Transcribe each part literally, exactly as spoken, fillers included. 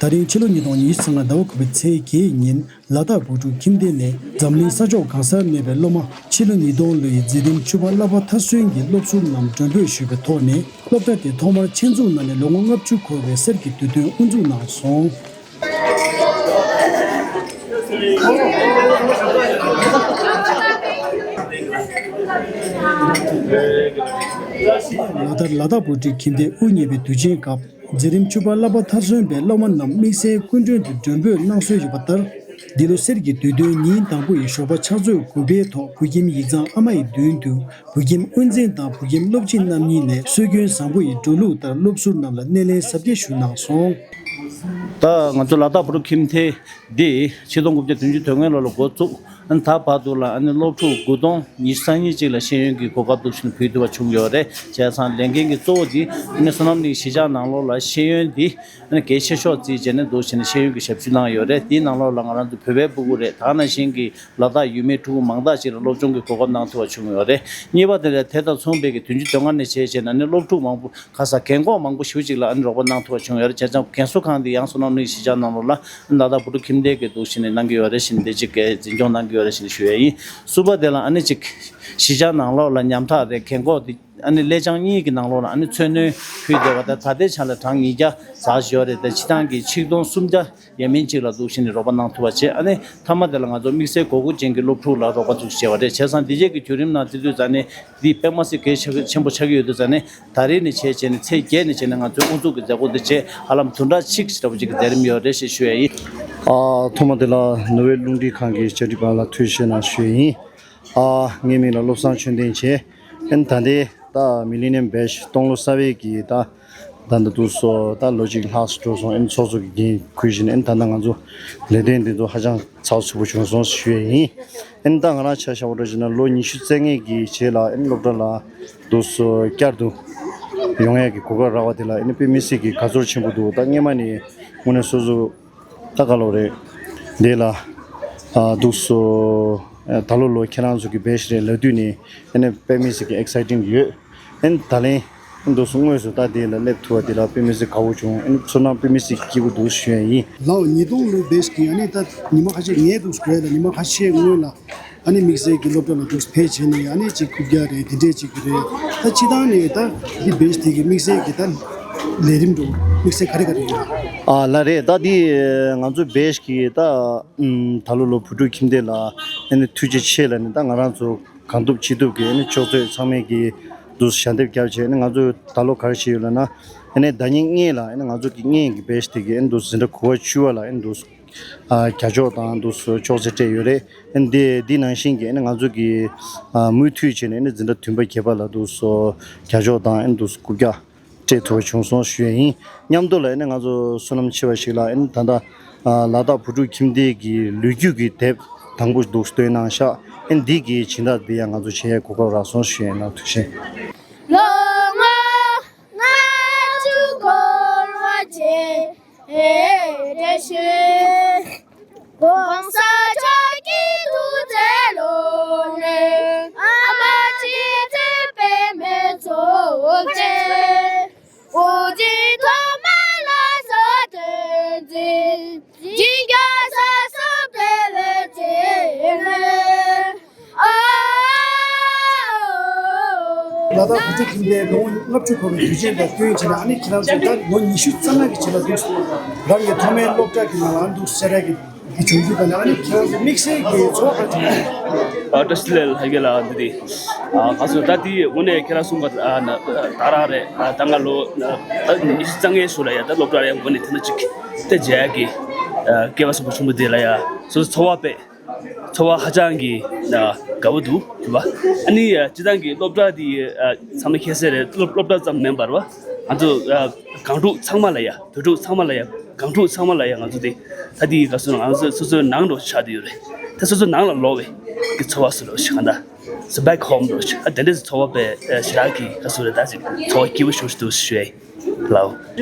ད་རིང་ཕྱི་ལོ་ཉིས་སྟོང་ཉི་ཤུ་རྩ་ལྔ་ཟླ་བ་དགུ་པའི་ཚེས་བརྒྱད་ཉིན། ལ་དྭགས་བོད་ཕྲུག་ཁྱིམ་སྡེ་ནས་འཛམ་གླིང་ས་ཕྱོགས་གང་སར་གནས་པའི་སློབ་མ་ཕྱི་ལོ་ཉིས་སྟོང་ལོའི་འཛིན་རིམ་བཅུ་པ་བསླབ་པ་མཐར་སོན་གྱི་སློབ་ཟུར་རྣམས་མགྲོན་འབོད་ཞུས་པའི་ཐོག་ནས། སློབ་གྲྭ་དེ་ཐོག་མར་ཆེད་འཛུགས་གནང་ནས་ལོ་ངོ་ལྔ་བཅུ་འཁོར་བའི་གསེར་གྱི་དུས་སྟོན་དབུ་འཛུགས་གནང་སོང་། ལ་དྭགས་ལ་དྭགས་བོད་ཕྲུག་ཁྱིམ་སྡེ་དབུ་བརྙེས་པའི་དུས་ཆེན་སྐབས། འཛིན་རིམ་བཅུ་པ་བསླབ་པ་མཐར་སོན་པའི་སློབ་མ་རྣམས་དམིགས་བསལ་སྐུ་མགྲོན་དུ་མགྲོན་འབོད་གནང་སྲོལ་ཡོད་པ་ལྟར། འདི་ལོ་གསེར་གྱི་དུས་སྟོན་ཉིན་དང་པོ་ཡི་ཞོགས་པ་ཕྱག་ཚོད་དགུ་པའི་ཐོག་བོད་ཁྱིམ་ཡིག་ཚང་ཨ་མ་ཡི་མདུན་དུ་བོད་ཁྱིམ་དབུ་འཛིན་དང་བོད་ཁྱིམ་སློབ་སྤྱི་རྣམ་གཉིས་ནས་སྲོལ་རྒྱུན་བཟང་པོ་ཡི་འགྲོ་ལུགས་ལྟར་སློབ་ཟུར་རྣམས་ལ་སྣེ་ལེན་གཟབ་རྒྱས་ཞུ་གནང་སོང་། ད་ང་ཚོ་ལ་དྭགས་བོད་ཕྲུག་ཁྱིམ་སྡེ་འདི་ཆིག་སྟོང་དགུ་བརྒྱ་བདུན་ཅུ་དོན་ལྔ་ལོ་ལ་འགོ་བཙུགས། ཨ་ནི་ད་བར་དུ་ལ་ཨ་ནི་སློབ་ཕྲུག་དགུ་སྟོང་ཉི་ཤུ་རྩ་གཉིས་ཅིག་ལ་ཤེས་ཡོན་གྱི་གོ་སྐབས་འདུག་བཞིན་ཕུལ་ཐུབ་པ་བྱུང་ཡོད་རེད། བྱས་ཙང་ལས་འགན་གྱི་གཙོ་བོ་འདི་ཨ་ནི་བསོད་ནམས་གླིང་གཞིས་ཆགས་ནང་ལོགས་ལ་ཤེས་ཡོན་འདི་ཨ་ནི་གལ་ཆེ་ཤོས་བརྩིས་བྱས་ནས་འདུག་བྱས་ནས་ཤེས་ཡོན་གྱི་ཞབས་ཞུ་གནང་ཡོད་རེད། དེའི་ནང་ལོགས་ལ་ང་རང་ཚོ་བོད་པའི་ཕྲུ་གུ་རེད། ད་ག་ནང་བཞིན་གྱི་ལ་དྭགས་ཡུལ་མིའི་ཕྲུ་གུ་མང་དག་ཅིག་ལ་སློབ་སྦྱོང་གི་གོ་སྐབས་གནང་ཐུབ་པ་བྱུང་ཡོད་རེད། གཉིས་པ་དེ་ལ་དེ་དང་མཚུངས་པའི་གི་བདུན་ཅུ་དོན་ལྔ་ནས་བྱས་བྱས་ནས་ཨ་ནི་སློབ་ཕྲུག་མང་པོ་ག་ས་རྒན་འཁོགས་མང་པོ་ཞེ་པོ་ཅིག་ལ་ཨ་ནི་རོགས་པ་གནང་ཐུབ་པ་བྱུང་ཡོད་རེད། བྱས་ཙང་རྒན་གསོ་ཁང་འདི་ཡང་བསོད་ནམས་གླིང་གཞིས་ཆགས་ནང་ལོགས་ལ་ཨ་ནི་ལ་དྭགས་བོད་ཕྲུག་ཁྱིམ་སྡེ་གིས་འདུག་བྱས་ནས་གནང་གི་ཡོད་རེད་ཟེར་ནས་འདི་གཅིག་གི་འཛིན་སྐྱོང་གནང་གི་ཡོད་རེད་ཟེར་ནས་ཞུ་ཡ་ཡིན། གསུམ་པ་དེ་ལ་ཨ་ནི་གཅིག་གཞིས་ཆགས་ནང་ལོགས་ལ་ཉམ་ཐག་རེད། རྒན་འཁོགས་འདི་ཨ་ནི་སླེ་ལྕང་གཉིས་ཀྱི་ནང་ལོགས་ལ་ཨ་ནི་འཚོ་སྣོན་ཕུལ་བསྡད་པ་དང་ད་ལྟའི་ཆ་ལ་གྲངས་ཉིས་བརྒྱ་ཙམ་ཡོད་རེད། ད་སྤྱིར་བཏང་གི་ཆིག་སྟོང་སུམ་བརྒྱ་ཡས་མས་ཅིག་ལ་འདུག་བྱས་ནས་རོགས་པ་གནང་ཐུབ་པ་བྱས། ཨ་ནི་མཐའ་མ་དེ་ལ་ང་ཚོ་དམིགས་བསལ་དགོས་མཁོ་ཅན་གྱི་སློབ་ཕྲུག་ལ་རོགས་པ་ཚུགས་བྱས་པ་རེད། བྱས་ཙང་འདི་རྗེས་ཀྱི་བརྒྱུད་རིམ་ནང་བརྩི་དུས་ཙ་ནས་འདི་དཔེ་མ་སྲིད་གལ་ཆེ་ཆེན་པོ་ཆགས་ཀྱི་ཡོད་དུས་ཙ་ནས་ད་རེས་ནས་བྱས་བྱས་ནས་ཚེས་བརྒྱད་ནས་བྱས་ནས་ང་ཚོའི་དབུ་འཛུགས་ཀྱི་མཛད་སྒོ་འདི་བྱས་ཧ་ལམ་བདུན་ཕྲག་གཅིག་ཙམ་འདྲ་པོ་ཅིག་གི་མཛད་རིམ་ཡོད་རེད་ཞེས་ཞུ་ཡ་ཡིན། ཨ་ཐོག་མ་དེ་ལ་ནོར་ཝེ་རླུང་འཕྲིན་ཁང་གི་བཅར་འདྲི་པ་ལ་ཐུགས་རྗེ་ཆེ་གནང་ཞུ་ཡ་ཡིན། ཨ་ངའི་མིང་ལ་བློ་བཟང་ཆོས་ལྡན་བྱས། ཨན་ད་ལྟའི་ད་Millennium Batch་སྟོང་ལོ་གསར་པའི་གི་ད་ད་ད་དུ་སོ་ད་ལོ་གཅིག་ལྷག་སུ་འགྲོ་སོང་། ཨན་ཚོགས་གཙོ་གི་འགན་འཁུར་བཞིན། ཨན་ད་ལྟ་ང་ཚོ་ལས་དོན་འདི་ཚོ་ཧ་ཅང་ཚགས་ཚུད་པོ་བྱུང་སོང་ཞུ་ཡས་ཡིན། ཨན་ད་ང་རང་ཆ་བཞག་པ་འགྲོ་བཞིན་ན་ལོ་ཉི་ཤུ་རྩ་ལྔའི་གི་རྗེས་ལ་ཨན་སློབ་གྲྭ་ལ་དུ་སོ་བསྐྱར་དུ་ཡོང་ཡས་ཀྱི་གོ་སྐབས་རག་པ་དེ་ལ་ཨན་དཔེ་མི་སྲིད་ཀྱི་དགའ་ཚོར་ཆེན་པོ་འདུག་ད་སྔས་མ་ནས་དངོས་གནས་སོ་སོ་ད་ག་ལོ་རེད། འདི་ལ་ཨ་འདུག་སོ། ཨ་ད་ལོ་ལོ་ཁྱེད་རང་ཚོ་གི་batch་རེད་ལབ་དུས་ནས་ཨ་ནི་དཔེ་མི་སྲིད་ཀྱི་exciting་ཡོད། ཨ་ནི་ད་ལན་འདུག་སོ་དངོས་སུ་ད་འདི་ལ་སླེབས་ཐུབ་པ་འདི་ལ་དཔེ་མི་སྲིད་དགའ་བོ་བྱུང་། ཨ་ནི་ཚོར་སྣང་དཔེ་མི་སྲིད་སྐྱིད་པོ་འདུག་ཞུ་ཡ་ཡིན། ལའོ་ཉིས་སྟོང་ལོའི་batch་གི་ཨ་ནི་ད་ཉི་མ་ཁ་ཤས་ངས་འདུག་སྐོར་ལ་ཉི་མ་ཁ་ཤས་སྔོན་ལ། ཨ་ནི་དམིགས་བསལ་གྱི་སློབ་གྲྭ་ལ་འདུག་ཕེབས་བྱས་ནས་ཨ་ནི་ཅིག་རྐུབ་བཀྱག་རེད། དེ་འདྲས་ཅིག་རེད། ད་སྤྱི་བཏང་ནས་ད་འདི་batch་དེ་གི་དམིགས་བསལ་གྱི་ད་ལས་རིམ་འགྲོ་དམིགས་བསལ་ག་རེ་ག་རེ་ཡོད། ཨ་ལ་རེད། ད་འདི་ང་ཚོ་batch་གི་ད་ཨམ་ད་ལོ་ལོ་བོད་ཕྲུག་ཁྱིམ་སྡེ་ལ་ཨ་ནི་ཐུགས་རྗེ་ཆེ་ལ་ནི་ད་ང་རང་ཚོ་གང་ཐུབ་ཅི་ཐུབ་ཀྱི་ཨ་ནི་ཕྱོགས་གཙོས་ཚང་མས་ཀྱི་འདུག་ཞལ་འདེབས་བརྒྱབ་བྱས། ཨ་ནི་ང་ཚོ་ད་ལོ་ག་རེ་བྱས་ཡོད་ལབ་ན། ཨ་ནི་ཟླ་ཉིན་སྔོན་ལ་ཨ་ནི་ང་ཚོ་གི་སྔོན་གྱི་batch་དེ་གི་ཨ་ནི་འདུག་འཛིན་གྲྭ་དགུ་པ་བཅུ་པ་ལ་ཨ་ནི་འདུག་ཨ་བརྒྱ་ཕྱོགས་དང་འདུག་སོ་ཅོག་ཙེ་སྤྲད་ཡོད་རེད། ཨ་ནི་དེ་དེ་ནང་བཞིན་གྱི་ཨ་ནི་ང་ཚོ་གི་ཨ་མུ་མཐུད་བྱས་ནས་ཨ་ནི་འཛིན་གྲྭ་བདུན་པ་བརྒྱད་པ་ལ་འདུག་སོ་བརྒྱ་ཕྱོགས་དང་ཨ་ནི་འདུག་སོ་དགུ་བརྒྱ་སྤྲད་ཐུབ་པ་བྱུང་སོང་ཞུ་ཡས་ཡིན། མཉམ་དུ་ལ་ཨ་ནི་ང་ཚོ་བསོད་ནམས་ཆེ་བ་ཞིག་ལ་ཨ་ནི་ད་ལྟ་ཨ་ལ་དྭགས་བོད་ཕྲུག་ཁྱིམ་སྡེ་གི་ལོ་རྒྱུས་ཀྱི་དེབ་དང་པོ་འདུག་བཏོན་གནང་ཤག་ཨ་ནི་འདི་གི་སྦྱིན་བདག་འདི་ཡང་ང་ཚོ་བྱེད་ཡས་གོ་སྐབས་རག་སོང་ཞུ་ཡས་ཡིན། ཐུགས་རྗེ་ཆེ། ལོ་ངོ་ལྔ་བཅུ་འཁོར་བ་བྱས། ཨེ་བཀྲ་ཤིས། ༸གོང་ས་མཆོག་གི་ཐུགས་བརྩེ་བློ་ནས་ཨ་མ་གཅེས་འཛིན་པད་མའི་ཚོགས་ཆེན། དབུ་འཛིན་ཐོག་མ་ལ་སོགས་དོན་འཛིན་འཛིན་སྐྱོང་ས་སོགས་སྤེལ་བའི་རྩེ་ལྔའི། ལ་དྭགས་བོད་ཕྲུག་ཁྱིམ་སྡེའི་ལོ་ངོ་ལྔ་བཅུ་འཁོར་བའི་དུས་ཆེན་དང་བསྟུན་བྱས་ནས། ཨ་ནི་ཁྱེད་རང་ཚོས་ད་ལོ་ཉི་ཤུ་རྩ་ལྔ་གི་རྗེས་ལ་འདུག་རང་གི་ཐོག་མའི་སློབ་གྲྭ་གི་ནང་ལ་འདུག་སེ་ར་གི་གི་བྱུང་རྒྱུ་དང་། ཨ་ནི་ཁྱེད་རང་ཚོ་དམིགས་བསལ་གྱི་ཚོར་བ་ག་རེ་བྱུང་། ཨ་བཀྲ་ཤིས་བདེ་ལེགས་ལྷན་རྒྱས་ལགས། འདི་དེ་ཨ་ག་ཚོད་ད་དེ་དངོས་གནས་ཁྱེད་རང་གསུང་པ་ཨ་ན་ད་རང་རེད། ཨ་ད་ང་ལོ་ཨ་ད་ཉི་ཤུ་རྩ་ལྔའི་ཞོར་ལ་ཡ་ད་སློབ་གྲྭ་ལ་ཡ་འགོ་ནས་ཐེངས་མ་གཅིག་དེ་མཇལ་ཡ་གི་ཨ་སྐལ་བ་བཟང་པོ་བྱུང་བ་དེ་ལ་ཡ་སོ་སོ་ཚོར་བ་དཔེ། ཚོར་བ་ཧ་ཅང་གི་ཨ་དགའ་བོ་འདུག་རེད་པ། ཨ་ནི་ཨ་སྤྱིར་བཏང་གི་སློབ་གྲྭ་འདི་ཨ་ཚང་མས་མཁྱེན་གསལ་རེད། སློབ་སློབ་གྲྭ་ཙམ་མིན་པར་བ་ང་ཚོ་ཨ་སྒང་ཕྲུག་ཚང་མ་ལ་ཡ་བོད་ཕྲུག་ཚང་མ་ལ་ཡ་སྒང་ཕྲུག་ཚང་མ་ལ་ཡ་ང་ཚོ་དེ་ད་དེ་ག་སོ་ང་ཚོ་སོ་སོའི་ནང་འགྲོ་ཆགས་བསྡད་ཡོད་རེད། ད་སོ་སོའི་ནང་ལ་ལོག་པའི་གི་ཚོར་བ་སུ་རེད་ཞིག་ག་འདྲ་so back home་འགྲོ་ཞིག་ཨ་དེ་འདྲའི་ཚོར་བ་དཔེ་ཞེ་དྲག་གི་ག་སོ་རེད། ད་ཅིག་ཚོར་བ་སྐྱིད་པོ་ཞིག་འདུག་ཞུ་ཡ་ཡིན་ལགས།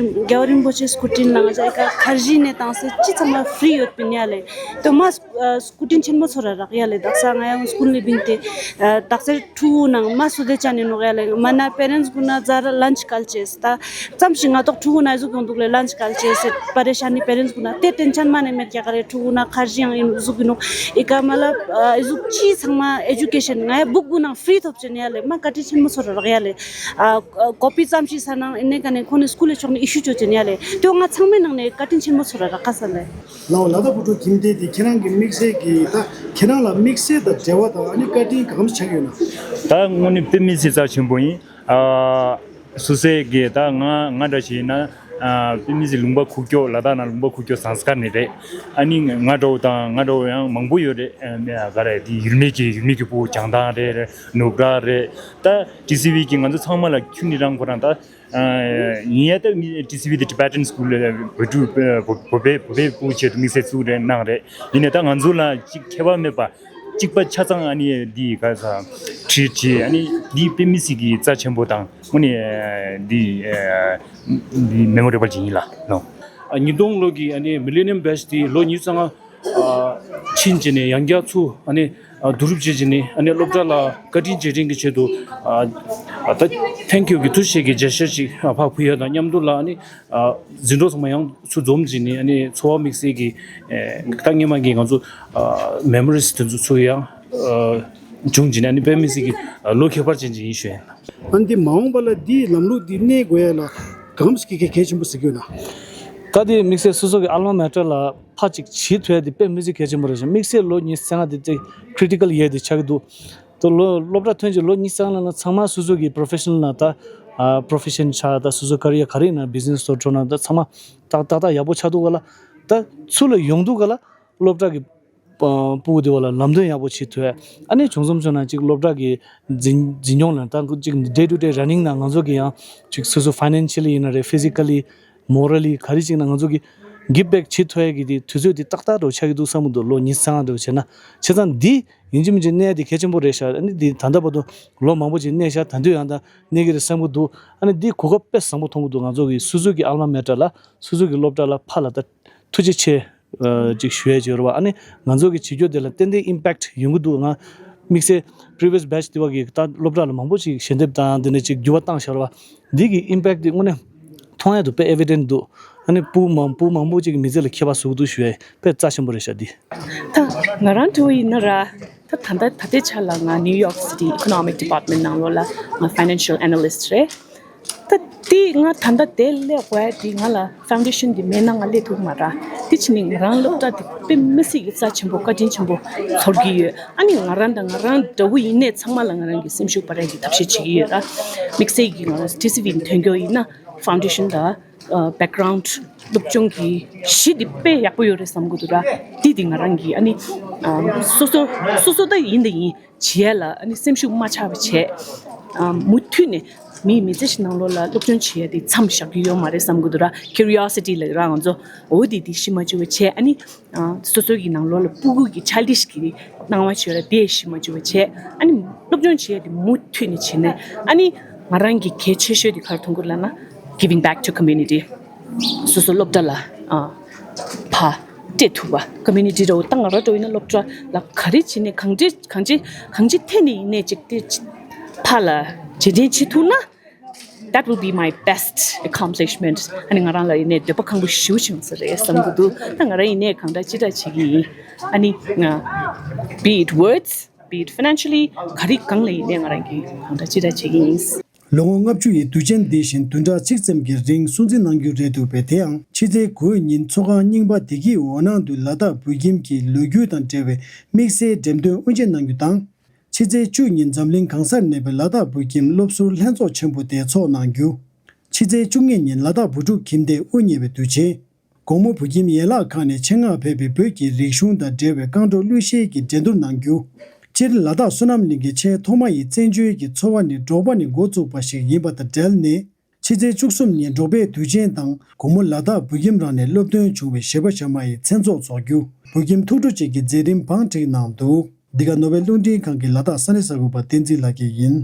རྒྱལ་བ་རིན་པོ་ཆེ་སྐུ་དྲིན་ལ་ང་ཚོ་ཨི་ཀ་ཁར་ཇི་ནས་བཏང་སའི་ཅི་ཚང་མ་free་ཡོད་པའི་ནས་ལས་དོ་མ། ཨ་སྐུ་དྲིན་ཆེན་མོ་ཚོར་རག་ཡ་ལེ། དག་ས་ང་ཡང་སྐུལ་ནས་བིང་སྟེ་ཨ་དག་ས་ཕྲུ་གུ་ནང་མ་སུ་དེ་ཅན་ནི་ནོག་ཡ་ལེ། མ་ན་པེ་རེན་སི་གུན་ན་ཛ་ར་ལན་ཆི་ཀལ་ཅེས་ད་ཙམ་ཞིག་ང་ཏོག་ཕྲུ་གུ་ན་ཨི་ཟུག་ཡོང་འདུག་ལེ། ལན་ཆི་ཀལ་ཅེས་སེ་པ་རེ་ཤ་ནི་པེ་རེན་སི་གུན་ན་དེ་ཏེན་ཆན་མ་ནས་མེད་ཀྱ་ག་རེ། ཕྲུ་གུ་ན་ཁར་ཞི་ཡང་ཨི་ཟུག་ཡིན་ནོག་ཨི་ཀ་མ་ལ་ཨི་ཟུག་ཅི་ཚང་མ་ཨེ་ཇུ་ཀེ་ཤན་ང་ཡ་བུག་གུན་ནང་ཕྲི་ཐོབ་ཅེ་ནི་ཡ་ལེ། མ་བཀའ་དྲིན་ཆེན་མོ་ཚོར་རག་ཡ་ལེ། ཨ་ཀོ་པི་ཙམ་ཞིག་ས་ནང་ཨི་ནས་ག་ནས་ཁོ་ནི་སྐུལ་ལས་ཆོག་ནི་ཨི་ཤུ་ཅོ་ཅེ་ནི་ཡ་ལེ། དེ་ང་ཚང་མའི་ནང་ནས་བཀའ་དྲིན་ཆེན་མོ་ཚོར་རག་ག་ས་ལེ། ལའོ་ལ་དྭགས་བོད་ཕྲུག་ཁྱིམ་སྡེ་དེ་ཁྱེད་རང་གི་དམིགས་བསལ་གྱི་ད་ཁྱེད་རང་ལ་དམིགས་བསལ་དང་འབྲེལ་བ་དང་ཨ་ནི་བཀའ་དྲིན་གང་ཆགས་ཡོད་ན། ད་དངོས་གནས་དཔེ་མི་སྲིད་རྩ་ཆེན་པོ་ཡིན། ཨ་སུ་སེ་གི་ད་ང་ང་འདྲ་ཞིག་ཡིན་ན་ཨ་དཔེ་མི་སྲིད་ལུང་པ་ཁུག་ཀྱོག་ལ་དྭགས་ནང་ལུང་པ་ཁུག་ཀྱོག་ཟངས་དཀར་ནས་རེད། ཨ་ནི་ང་འདྲ་བོ་དང་ང་འདྲ་བོ་ཡང་མང་པོ་ཡོད་རེད། ཨ་ག་རེ་དེ་ཡུལ་མི་གི་ཡུལ་མི་གི་ཕྲུ་གུ་བྱང་ཐང་རེད་རེད། ནུབ་ར་རེད། ད་ཊི་སི་ཝི་གི་ང་ཚོ་ཚང་མ་ལ་ཁྱོན་ནས་རང་ཁོ་རང་ད། ཡིན་ཡ་ད་ཊི་སི་ཝི་དེ་Tibetan School་བོད་ཕྲུག་བོད་པའི་བོད་པའི་ཕྲུ་གུ་ཆེད་དུ་དམིགས་བསལ་བཙུགས་རེད་གནང་རེད། ཡིན་ནའི་ད་ང་ཚོ་ལ་གཅིག་ཁྱད་པར་མེད་པ་གཅིག་པ་ཆ་ཚང་ཨ་ནི་འདི་ག་ས་ཁྲིད་བྱས་ཨ་ནི་འདི་དཔེ་མི་སྲིད་ཀྱི་རྩ་ཆེན་པོ་དང་དངོས་གནས་འདི་འདི་མེ་མོ་རེ་བལ་ཅིག་ཡིན་ལ་ནོ། ཉིས་སྟོང་ལོ་གི་ཨ་ནི་Millennium Batch་དེ་ལོ་ཉི་ཤུ་རྩ་ལྔ་ཕྱིན་བྱས་ནས་ཡང་བསྐྱར་ཚུར་ཨ་ནི་བསྡུ་རུབ་བྱས་བྱས་ནས་ཨ་ནི་སློབ་གྲྭ་ལ་བཀའ་དྲིན་རྗེས་དྲན་གྱི་ཆེད་དུ་ད་Thank you་གི་ཐུགས་རྗེ་ཆེ་གི་མཇལ་ཤར་ཅིག་ཕར་ཕུལ་ཡ་དང་མཉམ་དུ་ལ་ཨ་ནི་ཨ་འཛིན་གྲོགས་ཚང་མ་ཡང་ཚུར་འཛོམས་བྱས་ནས་ཨ་ནི་འཚོ་བ་དམིགས་བསལ་གྱི་ཨེ་ད་སྔོན་མ་གི་ང་ཚོ་ཨ་Memories་དེ་ཚོ་ཚུར་ཡང་ཨ་བྱུང་བྱས་ནས་ཨ་ནི་དཔེ་མི་སྲིད་ཀྱི་ཨ་ལོ་ཁྱད་པར་ཅན་ཅིག་ཡིན་ཞུ་ཡ་ཡིན། ཨ་ནི་འདི་མ་འོངས་པ་ལ་འདིའི་ལམ་ལུགས་འདི་གནས་དགོས་ཡ་ལ་གང་ཞིག་གི་གལ་ཆེན་པོ་ཟེར་གྱི་ཡོད་ན། ད་དེ་དམིགས་བསལ་སོ་སོ་གི་alma mater་ལ་ཕར་ཅིག་བྱེད་ཐུབ་ཡ་དེ་དཔེ་མི་སྲིད་གལ་ཆེན་པོ་རེད་ཤག་དམིགས་བསལ་ལོ་ཉི་ཤུ་རྩ་ལྔ་དེ་ཅིག་critical year་དེ་ཆགས་ཀྱི་འདུག་ད་ལོ་སློབ་གྲྭ་ཐོན་རྗེས་ལོ་ཉི་ཤུ་རྩ་ལྔ་ལ་ན་ཚང་མ་སོ་སོ་གི་professional་ནང་ད་ཨ་profession་ཆགས་ད་སོ་སོ་career་ག་རེ་ཡིན་ན་business་སོགས་འགྲོ་ན་ད་ཚང་མ་ཏག་ཏག་ཏག་ཡག་པོ་ཆགས་འདུག་ག་ལ། ད་ཚུར་ལ་ཡོང་འདུག་ག་ལ་སློབ་གྲྭ་གི་ཨ་ཕྲུ་གུ་དེ་བ་ལ་ལམ་སྟོན་ཡག་པོ་བྱེད་ཐུབ་ཡ། ཨ་ནི་བྱུང་སོང་བྱུང་ན་ཅིག་སློབ་གྲྭ་གི་འཛིན་འཛིན་སྐྱོང་ལ་ད་ཅིག་day to day running་ནང་ང་ཚོ་གི་ཡང་ཅིག་སོ་སོ་financially་ཡིན་ན་རེད། physically morally་ག་རེ་ཅིག་ན་ང་ཚོ་གི་give back་བྱེད་ཐུབ་ཡ་གི་དེ་དུས་ཚོད་དེ་ཏག་ཏག་འགྲོ་ཆགས་ཀྱི་འདུག་བསམ་གྱི་འདུག་ལོ་ཉི་ཤུ་རྩ་ལྔ་འགྲོ་བྱས་ན་བྱས་ཙང་འདི་ཡིན་གཅིག་མིན་གཅིག་གནས་ཡ་དེ་གལ་ཆེན་པོ་རེད་ཤག་ཨ་ནི་འདི་ད་ལྟ་བར་དུ་ལོ་མང་པོ་ཅིག་གནས་ཤག་ད་དུང་ཡང་ད་གནས་ཀྱི་རེད་བསམ་གྱི་འདུག་ཨ་ནི་འདི་གོ་སྐབས་དཔེ་བཟང་པོ་མཐོང་གི་འདུག་ང་ཚོ་གི་སོ་སོ་གི་alma mater་ལ་སོ་སོ་གི་སློབ་གྲྭ་ལ་ཕར་ལ་ད་ཐུགས་རྗེ་ཆེ། ཅིག་ཞུ་ཡས་ཅིག་ཡོད་རེད་བ། ཨ་ནི་ང་ཚོ་གི་བྱེད་རྒྱུ་དེ་ལ་ཏན་ཏན་impact་ཡོང་གི་འདུག་ང་དམིགས་བསལ་previous batch་དེ་བ་གི་ད་སློབ་གྲྭ་ལ་མང་པོ་ཅིག་ཞལ་འདེབས་དང་དེ་ནས་ཅིག་འགྱུར་བ་བཏང་ཤར་བ་འདི་གི་impact་དེ་དངོས་གནས་མཐོང་ཡ་དུ་དཔེ་evident་འདུག་ཨ་ནི་སྤུ་མང་སྤུ་མང་པོ་ཅིག་གི་མི་ཚེ་ལ་ཁྱད་པར་བཟོ་གི་འདུག་ཞུ་ཡས་དཔེ་རྩ་ཆེན་པོ་རེད་ཤག་འདི། ད་ང་རང་འདྲ་བོ་ཡིན་ན་ར་ད་ད་ལྟ་ད་ལྟའི་ཆ་ལ་ང་New York City Economic Department་ནང་ལོགས་ལ་ང་financial analyst་རེད། ད་དེ་ང་ད་ལྟ་དེ་སླེབས་པ་དེ་ང་ལ་foundation་དེ་མེད་ན་ང་སླེབས་ཐུབ་མ་ར། དེ་ཕྱིན་ནས་ང་རང་སློབ་གྲྭ་དེ་དཔེ་མི་སྲིད་ཀྱི་རྩ་ཆེན་པོ་བཀའ་དྲིན་ཆེན་པོ་ཚོར་གྱི་ཡོད། ཨ་ནི་ང་རང་དང་ང་རང་འདྲ་བོ་ཡིན་ནའི་ཚང་མ་ལ་ང་རང་གི་སེམས་ཤུགས་སྤར་ཡག་གི་ཐབས་ཤེས་བྱེད་ཀྱི་ཡོད་ར། དམིགས་བསལ་གྱི་ང་རང་ཊི་སི་ཝི་ཐོན་རྒྱུ་ཡིན་ན་foundation་དང་background་སློབ་སྦྱོང་གི་གཞི་དེ་དཔེ་ཡག་པོ་ཡོད་རེད་བསམ་གྱི་འདུག་ར། དེ་དེ་ང་རང་གི་ཨ་ནི་སོ་སོ་སོ་སོ་ད་ཡིན་ད་ཡིན། བྱེད་ཡ་ལ་ཨ་ནི་སེམས་ཤུགས་མ་ཆག་པ་བྱས། ཨ་མུ་མཐུད་ནས་མིའི་མི་ཚེ་ཞིག་ནང་ལོགས་ལ་སློབ་སྦྱོང་བྱེད་ཡ་དེ་མཚམས་བཞག་རྒྱུ་ཡོད་མ་རེད་བསམ་གྱི་འདུག་ར། curiosity་ལ་རང་ང་ཚོ་འོ་དེ་དེ་ཤི་མ་བཅུག་པ་བྱས། ཨ་ནི་ཨ་སོ་སོ་གི་ནང་ལོགས་ལ་སྤུ་གུ་གི་childish་གི་སྣང་བ་བྱེད་ཡ་དེ་ཤི་མ་བཅུག་པ་བྱས། ཨ་ནི་སློབ་སྦྱོང་བྱེད་ཡ་དེ་མུ་མཐུད་ནས་བྱས་ནས་ཨ་ནི་ང་རང་གི་གལ་ཆེ་ཤོས་དེ་ག་རེ་མཐོང་གི་ལབ་ན་giving back to community། སོ་སོ་སློབ་གྲྭ་ལ་ཨ་ཕར་སྤྲད་ཐུབ་པ། community་འདྲ་བོ་ད་ང་རང་འདྲ་བོ་ཡིན་ན་སློབ་གྲྭ་ལ་ག་རེ་བྱས་ནས་གང་ཅི་གང་ཅི་གང་ཅི་ཐད་ནས་ཡིན་ནའི་ཅིག་དེ་ཕར་ལ་རྗེས་དྲན་བྱེད་ཐུབ་ན། That will be my best accomplishment. ཨ་ནི་ང་རང་ལ་ཡིན་ནའི་འདོད་པ་ཁེངས་པོ་ཞེ་པོ་བྱུང་ས་རེད་བསམ་གྱི་འདུག་ད་ང་རང་ཡིན་ནའི་གང་འདྲ་ཅི་འདྲ་བྱེད་ཀྱི་ཡིན། ཨ་ནི་ང་be it words, be it financially་ག་རེ་གང་ལ་ཡིན་ནའི་ང་རང་གིས་གང་འདྲ་ཅི་འདྲ་བྱེད་ཀྱི་ཡིན། ལོ་ངོ་ལྔ་བཅུ་ཡི་དུས་ཆེན་འདི་བཞིན་བདུན་ཕྲག་གཅིག་ཙམ་གྱི་རིང་སྲུང་བརྩི་གནང་རྒྱུ་རེད་འདུག་པས། དེ་ཡང་ཕྱི་ཚེས་དགུ་ཉིན་ཚོགས་ཁང་རྙིང་པ་བདེ་སྐྱིད་འོད་སྣང་དུ་ལ་དྭགས་བོད་ཁྱིམ་གྱི་ལོ་རྒྱུས་དང་འབྲེལ་བའི་དམིགས་བསལ་འགྲེམས་སྟོན་དབུ་འབྱེད་གནང་རྒྱུ་དང་། ཕྱི་ཚེས་བཅུ་ཉིན་འཛམ་གླིང་གང་སར་གནས་པའི་ལ་དྭགས་བོད་ཁྱིམ་སློབ་ཟུར་ལྷན་ཚོགས་ཆེན་པོ་དེ་ཚོགས་གནང་རྒྱུ། ཕྱི་ཚེས་བཅུ་གཉིས་ཉིན་ལ་དྭགས་བོད་ཕྲུག་ཁྱིམ་སྡེས་དབུ་བརྙེས་པའི་དུས་ཆེན། དགོང་མོ་བོད་ཁྱིམ་ཡན་ལག་ཁག་ནས་ཆེད་མངགས་ཕེབས་པའི་བོད་ཀྱི་རིག་གཞུང་དང་འབྲེལ་བའི་རྐང་བྲོ་གླུ་གཞས་ཀྱི་འགྲན་བསྡུར་གནང་རྒྱུ། སྤྱིར་ལ་དྭགས་བསོད་ནམས་གླིང་གི་ཆེས་ཐོག་མ་ཡི་བཙན་བྱོལ་གྱི་འཚོ་བ་ནི་འབྲོག་པ་ནས་འགོ་བཙུགས་པ་ཞིག་ཡིན་པ་དང་འབྲེལ་ནས། ཕྱི་ཚེས་བཅུ་གསུམ་ཉིན་འབྲོག་པའི་དུས་ཆེན་དང་དགོང་མོ་ལ་དྭགས་བོད་ཁྱིམ་རང་ནས་སློབ་ཐོན་བྱུང་བའི་གཞས་པ་གཞས་མ་ཡི་མཚན་ཚོགས་འཚོགས་རྒྱུ། བོད་ཁྱིམ་ཐུགས་སྤྲོ་བཅས་ཀྱི་མཛད་རིམ་བང་བསྒྲིགས་གནང་འདུག་འདི་ག་ནོར་ཝེ་རླུང་འཕྲིན་ཁང་གི་ལ་དྭགས་ས་གནས་གསར་འགོད་པ་བསྟན་འཛིན་ལགས་ཀྱིས་ཡིན།